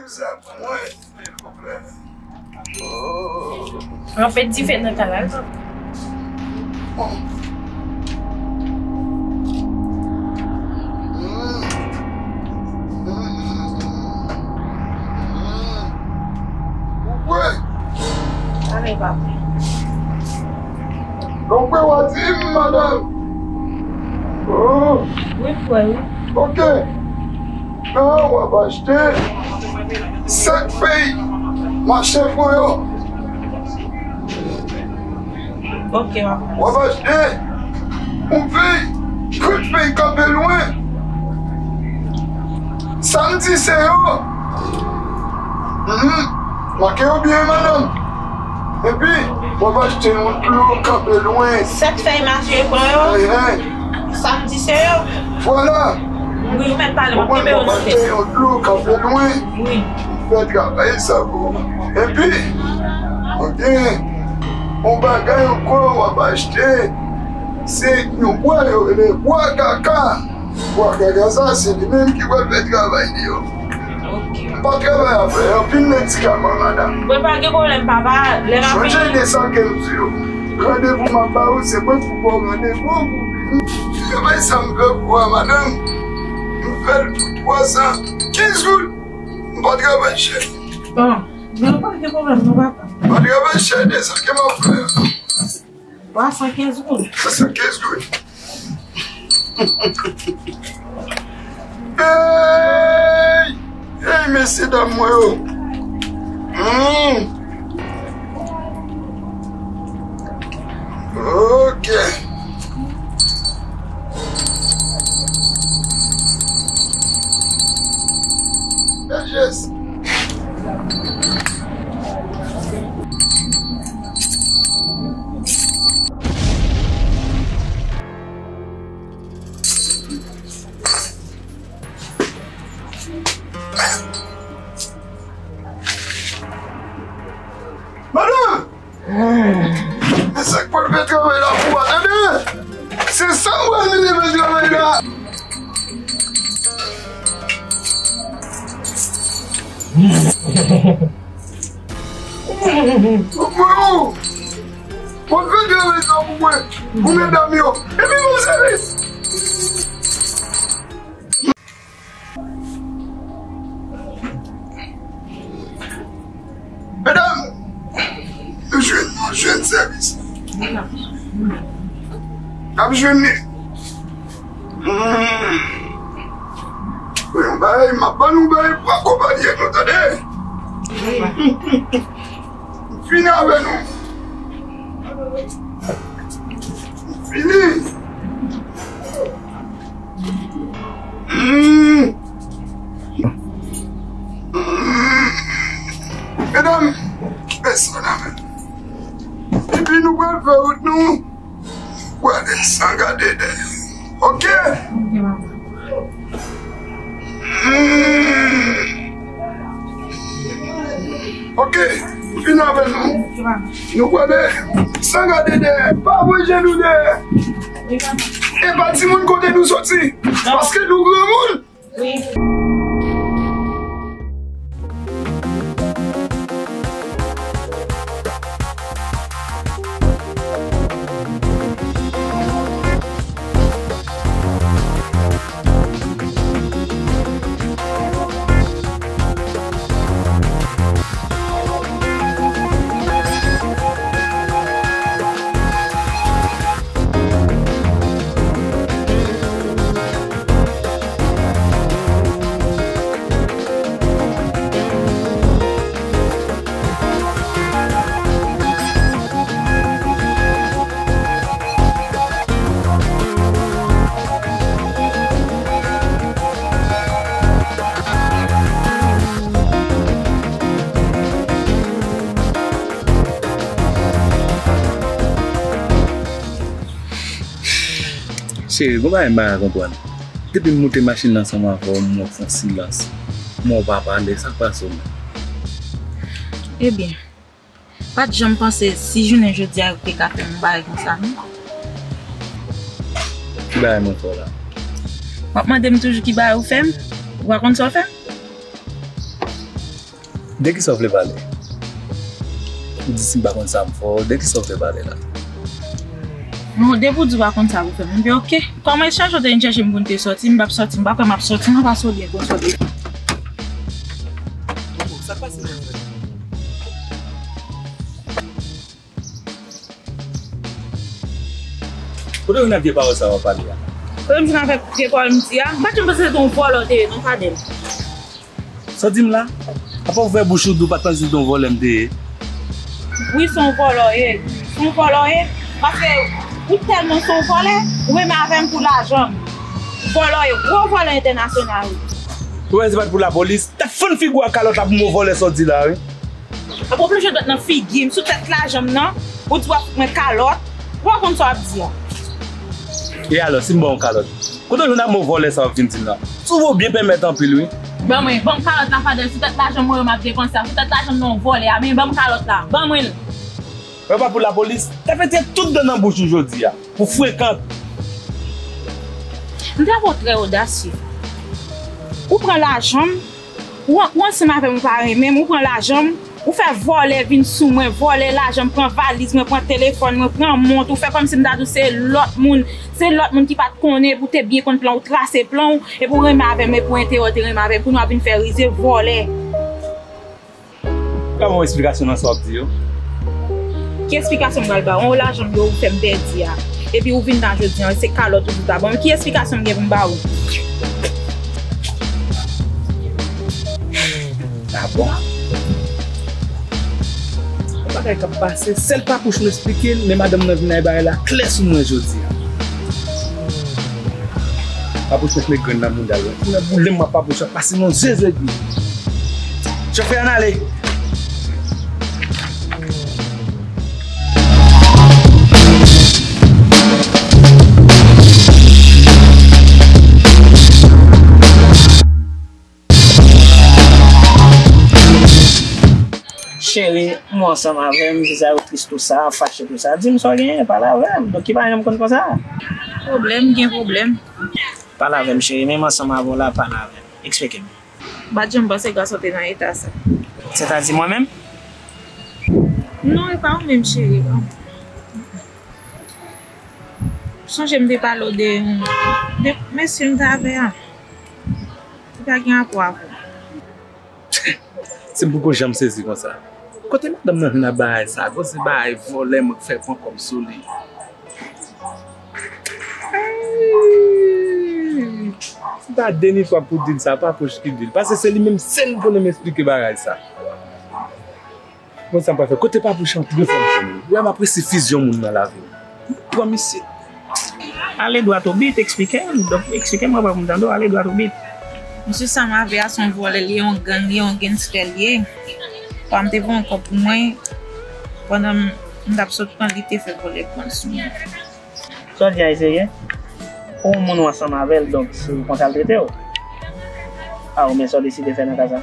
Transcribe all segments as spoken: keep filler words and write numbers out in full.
Sa pou mwen, silvouplè. Oh. Ranpe dife nan kay la. Ou kwè? Ale, papa. Ou kwè w a di m, madanm? Oh. Wi, m kwè, wi. Ok. Nan, w ap achte sèt fèy mache pou yo. Ok, w ap achte. W ap achte yon fèy, tout fèy kanpe lwen. Sa m di se yo. Mhm. Make yo byen, madanm. Epi, w ap achte yon dlo kanpe lwen. Sèt fèy mache pran yo. Ehe. Sa m di se yo. Vwala. Wi, ou mèt pale, m ap kenbe yo nan tèt. Ou konprann, w ap achte yon dlo kanpe lwen. Wi. M fè travay sa pou ou. Epi, ou gen yon bagay ankò w ap achte. Se yon bwa yo rele bwa kaka. Bwa kaka sa, se li menm ki pral fè travay li yo. Ok. M pa travay avè anpil medikaman, madanm. Bon, pa gen pwoblèm, papa. Lè n a fini. Chonje de sa ke m di w. Randevou m ap ba ou, se mwen ki ba w randevou pou vini. Travay sa m fè pou ou a, madanm, m fè l pou twa san kenz goud. M pa travay chè. Bon, non, pa gen pwoblèm, non, papa. M pa travay chè de sa ke m ap fè. Twa san kenz goud. Twa san kenz goud. Hey! Hey, mesye dam mwen yo. Hmm. Ok. Bèl jès. Madanm! Men sa k pral fè travay la pou ou a, tande! Se sa m pral mete fè travay la! Mwen ou! Mwen fè travay sa pou mwen, pou medam yo. Epi mwen sèvis. Medam, nou jwenn, nou jwenn sèvis. N ap jwenn li. Hmm. Yon bagay, m ap ban nou bagay pou akonpanye nou, tande? Fini avè nou. Fini. Hmm. Hmm. Medam, kite sa nan men. Epi nou pral fè wout nou. Pwale san gade dèyè. Ok? Ok, papa. Hmm. Ok, fin avè nou. Ok, papa. Nou pwale san gade dèyè. Pa voye je nou dèyè. Ok, papa. E pa timoun kote nou soti. Non. Paske nou granmoun. Wi. Cheri, gon bagay m pa ka konprann. Depi m moute machin nan ansanm avè w, m wè w fè yon silans. M wè w pa pale, sa k pase w menm? Ebyen, pa t janm panse si jounen jodi a yo te ka fè m yon bagay konsa, non. Ki bagay mwen fè w la? W ap mande m toujou ki bagay ou fè m? Ou pa konn sa w fè m? De kisa w vle pale? Ou di si m pa konn sa m fè w, de kisa w vle pale la? Non, depi w di w pa konn sa pou fè, m di oke. Kòman e chèche w te vin chèche m pou n te sòti, m p ap sòti, m pa kwè m ap sòti, non, paske w byen konn sa w te. Sa k pase menm? Kote w jwenn ak vye pawòl sa w ap pale a? Kote m jwenn avèk vye pawòl m di a? M pa t janm panse se te yon vòlè w te ye, non, Fadel. Sa w di m la? Apa w ouvè bouch ou di w pa t panse se te yon vòlè m te ye? Wi, se yon vòlè w ye. Se yon vòlè w ye. Paske ou tèlman se yon vòlè, ou renmen avè m pou lajan m. Vòlè w ye, gwo vòlè entènasyonal. Ou wè se pa t pou lapolis, t ap fann figi w ak kalòt la pou mo vòlè sa w di la, wi. Apa w plonje dwèt nan figi m, sou tèt lajan m nan, ou di w ap fout mwen kalòt, ou pa konn sa w ap di a. E alò, si m ba w yon kalòt, kote w jwenn ak mo vòlè sa w ap vin di m la? Sou ou byen pèmèt anpil, wi. Ban mwen, ban m kalòt la, Fadel, sou tèt lajan mwen yo m ap depanse a, sou tèt lajan m nan w vòlè a, men ban m kalòt la, ban mwen l. Mwen pa pou lapolis, t ap fè tire tout dan nan bouch ou jodi a, pou frekan. M te ap trè odasye. Ou pran lajan m, ou, ou ansanm avè m, ou pa renmen m, ou pran lajan m, ou fè vòlè vin sou mwen, vòlè lajan m, pran valiz mwen, pran telefòn mwen, pran mont, ou fè kòmsi m ta di w se lòt moun, se lòt moun ki pa t konnen, epi w te byen konn plan, ou trase plan w, epi w renmen avè m, epi w enterè w te renmen avè m, kounye a w vin fè rize vòlè. Ka ban w eksplikasyon nan sa w ap di yo? Ki eksplikasyon m pral ba w? Yon lajan m yo ou fè m pèdi a. Epi ou vin la jodi a, se kalòt ou di w ta ban m. Ki eksplikasyon m gen pou m ba ou? A bon? Yon bagay k ap pase, sèl Papouch m esplike l, men madanm nan vin ay bagay la klè sou mwen jodi a. Papouch met met grenn nan mouda l, wi. Kounye a boule m ak Papouch ap pase nan zezegwi. Chofè, ann ale. Cheri, m ansanm avè m, se sa yo tris tou sa, fache tou sa. Di m sa w genyen, pale avè m. Donk ki pa janm konn konsa. Pwoblèm, gen pwoblèm. Pale avè m, cheri, men m ansanm avè w la, pale avè m. Eksplike m. M pa t janm panse gason te nan eta sa. Sètadi mwen menm? Non, e pa ou menm, cheri, non. Sonje m te pale w de, de mesye m t avè a. Li pa gen rapò avè w. Si m poko janm sezi konsa. Kote madanm nan jwenn ak bagay sa? Gwo se bagay vòlè mwen k fè pran kòb sou li. Ay! Si pa de ni twa pou di l sa, Papouch ki di l. Paske se li menm sèl m konnen m esplike bagay sa. Bon, sa m pral fè? Kote Papouch antre fò m jwenn li. Ou wè m apresye fizyon moun nan lavi m. Pran misye. Ale dwat obit, eksplike m. Donk, eksplike m, mwen pa pou m tande w, ale dwat obit. Mesye sa m avè a se yon vòlè l ye, yon gang li ye, yon gangstè li ye. Pa m te voye yon kòb pou mwen, pandan m, m t ap sot pran li, te fè vòlè pran l sou mwen. Sa w di a e serye? Pou yon moun ou ansanm avè l, donk se konsa l trete w? A, ou men sa w deside fè nan ka sa?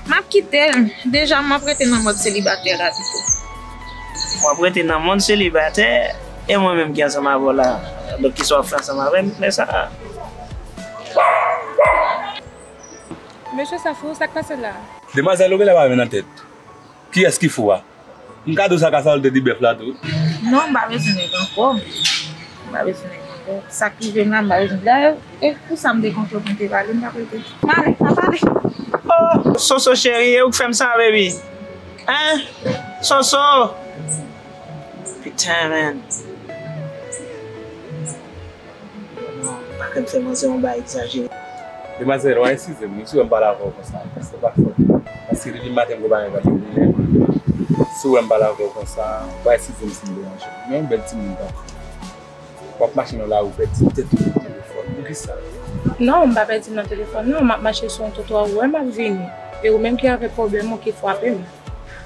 M ap kite l. Deja, m ap rete nan mòd selibatè la pito. W ap rete nan mòd selibatè, e mwen menm ki ansanm avè w la, donk kisa w ap fè ansanm avè m lè sa a? Mesye sa fou, sa k pase la? Demwazèl, ou genlè pa menm nan tèt. Kiyès ki fou a? M ka di w sa ka sa w te di bèf la tou. Non, m pa bezwen nèg ankò. M pa bezwen nèg ankò. Sa k rive m la, m pa bezwen. Dayè, e pou sa m te konte w pou m te pale, m t ap rete. M ale, m ap ale. Oh, Soso cheri, e ou k fè m sa, baby? Hein? Soso! Putain, man. Non, pa fè m fè manzè yon bagay egzajere. Demwazèl, w a eskize m, wi, si w wè m pale avè w konsa, paske pa fòt mwen. Paske depi maten m gen bagay k ap vini nan men mwen. Si w wè m pale avè w konsa, w a eskize m si m deranje w. Men yon bèl timoun tankou w. W ap mache nan lari, w pèdi tèt ou nan telefòn. Poukisa? Non, m pa pèdi m nan telefòn, non. M ap mache sou yon twotwa, ou wè m ap vini. E ou menm ki avèk pwoblèm ou ki frape m.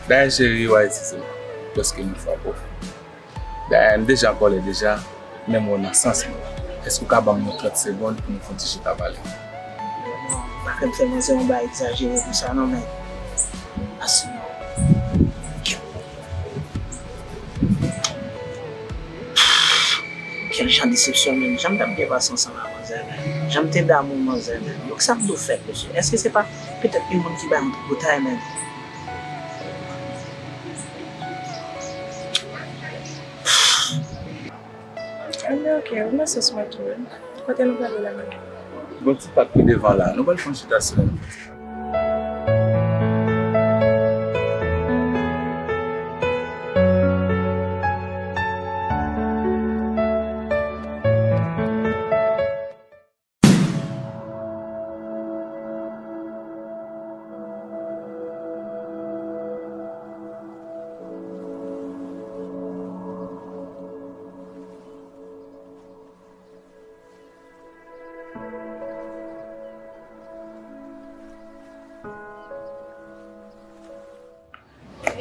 Dayè, cheri, w a eskize m. Paske m frape w. Dayè, m deja an kòlè deja, men m wè w nan sans mwen. Èske w ka ban m yon trant segonn pou nou fè yon ti chita pale? Non, pa fè m fè manzè yon bagay egzajere konsa non, men. Ase non. Kèl jan desepsyon menm. Jan m t ap byen pase ansanm ak manzè menm. Jan m te damou manzè menm. Donk sa m dwe fè, mesye? Èske se pa Petèt gen moun ki ba m tripotay menm. Anben, ok, ou nan sans mwen tou wi. Kote nou prale la menm? Gon ti pak pi devan la. Nou pral fè yon chita sou la.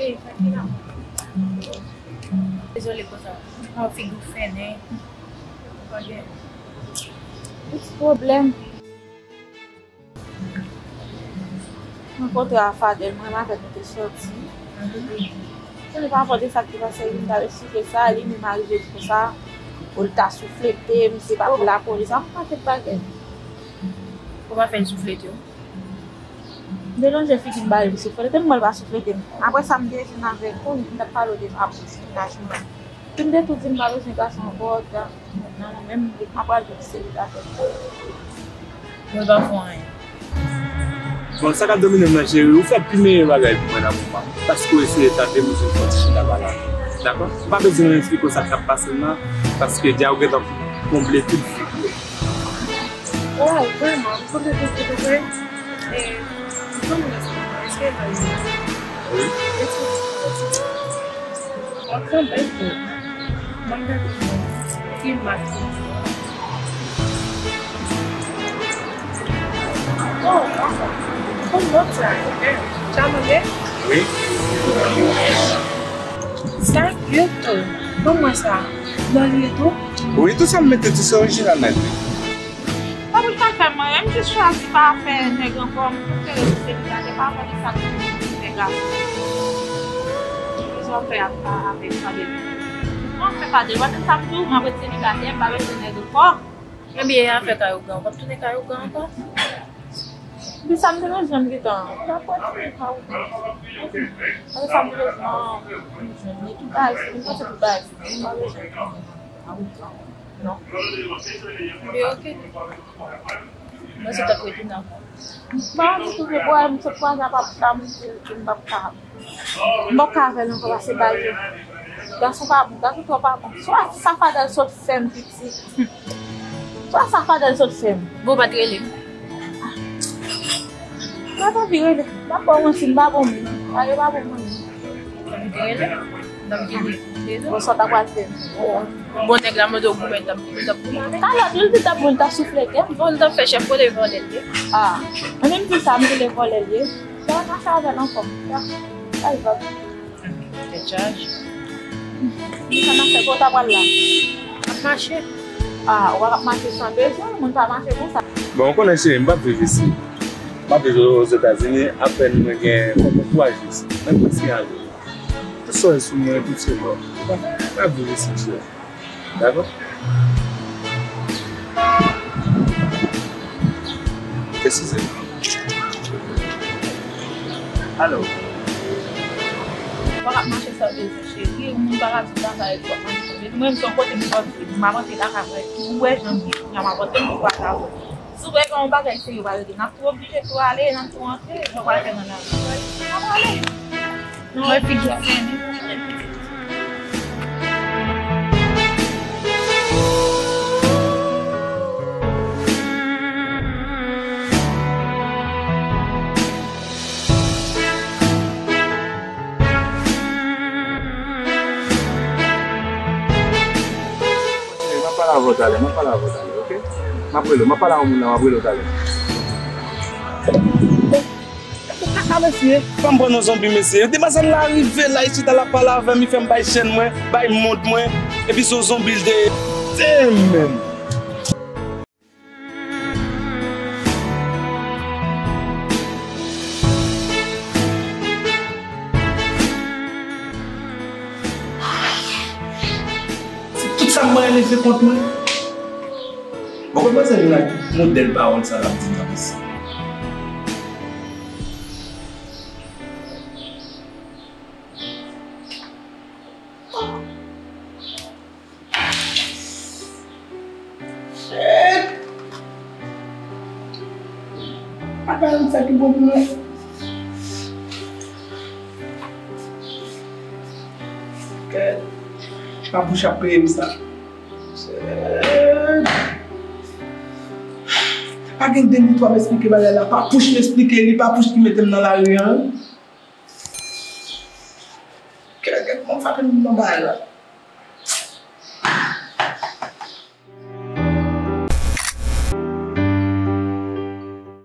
Ey, sa ki la? Dezole konsa. Ou figi w fennen. Ou pa gen. Yon ti pwoblèm. Mwen kontre a Fadel, mwen menm avè l nou te sòti. Epi, konnen pa enpòte sa ki pase, li vin t ap eksplike sa, li menm arive di konsa, ou l ta souflete m, se pa pou lapolis, an pakèt bagay. Ou pa fè l souflete w? M te lonje figi m ba li pou souflete m, mwen l pa souflete m. Apre sa, m te jwenn avèk ou, m t ap pale w de apre mennaj mwen. Epi m te tou di m pa bezwen gason ankò, nan mwen menm, m pral vin selibatè. Mwen pa fè anyen. Bon, sa k ap domine m nan, cheri, ou fè pi meyè bagay pou mwen nan moman. Paske ou eseye tande m, ou jwenn fon ti chita pale avè m. Dakò? M pa bezwen eksplike w sa k ap pase m nan, paske dja ou gentan konble tout vid yo. Oh, vrèman, m kontan pou ou vre. E, m konn lè sa, èske e vre? Wi. Mwen kanpe tou. Mwen gade ki mak. Oh, papa. Konn lòt sa, eh, Chamande? Wi. Sa cute tou. Ban mwen sa. Lò li ye tou? Wi, tout sa m mete tou se orijinal nèt wi. Sa pou l ta fè mwen, m jis chwazi pa fè nèg ankò, m prefere rete selibatè, pa vle sa ki fè gason. Kisa w fè ak, avèk Fadel? Mwen fè Fadel, w ap di sa m di w, m ap ret selibatè, m pa bezwen nèg ankò. Ebyen, e afè kay ougan, w p ap tounen kay ougan ankò? Epi sa m te bezwen, m gentan, m ap ret tounen kay ougan. Paske sa m te bezwen, m jwenn li, tout bagay fini, m panse tout bagay fini, m pa bezwen tounen kay ougan. Non. Ebyen, ok. Mwen se tankou Edwina. M pa anvi tounen bò, m sot kwaze a papa m, m p ap ka. M p ap ka avè l ankò, paske bagay yo. Gason pa bon, gason twò pa bon. Swa sa Fadel sot fè m piti. Swa sa Fadel sot fè m. Bon, ou pa t rele m. M pa t anvi rele. M ap ba w manti, m pa bon moun. Bagay yo pa bon moun. Ou te rele? Bon, sa w ta pral fè? Bon, nèg la mande w goumen, t ap, t ap goumen. Talè, li di t ap, li t ap souflete m. Bon, li t ap fè chèf, kote vòlè l ye? Ah, mwen menm di sa, m di l vòlè l ye. Sa w ap mache avè l ankò. Sa, sa l vòlè. Tèt chaje. Sa n ap fè, kote w ta pral la? Ap mache. Ah, ou pa t ap mache san bezwen, moun pa mache konsa. Bon, ou konnen, cheri, m p ap viv isi. M ap viv Ozetazini, apèn mwen gen, mwen gen twa jou isi. Mwen prèske ale. Tout sa w wè sou mwen, tout se lò. M ap viv isi, cheri. Dakò? Eskize m. Alo. Ou pa ka mache san bezwen, cheri. Yon moun pa ka di w travay, ou pa ka mache san bezwen. Mwen menm, se yon kote m sòti, m ap antre lakay mwen. Ou wè jan m ye, kounya m ap antre, m tou pase avè w. Si w wè gen yon bagay serye w pa regle, n ap tou oblije tou ale, n ap tou antre, jan w pral fè nan lari. N ap ale. Mwen figi fennen. M ap pale avè w talè, m ap pale avè w talè, ok? M ap rele w, m ap pale ak moun nan, m ap rele w talè. Kaka, mesye, fè m pran yon zonbi, mesye. Demwazèl la rive la, isit la, l ap pale avè m, li fè m bay chèn mwen, bay mont mwen, epi se yon zonbi l te ye. Damn, man. Se tout sa m renmen fè kont mwen. Bon, kòmanse vin ak modèl pawòl sa l ap di nan mesye. Apa yon sa ki bon pou mwen? Kè, pa bouch ap peye m sa. Pa gen de minit w ap esplike bagay la. Pa pouch m esplike li, pa pouch ki mete m nan lari an. Kè, kè, kòman m fache m nan bagay la?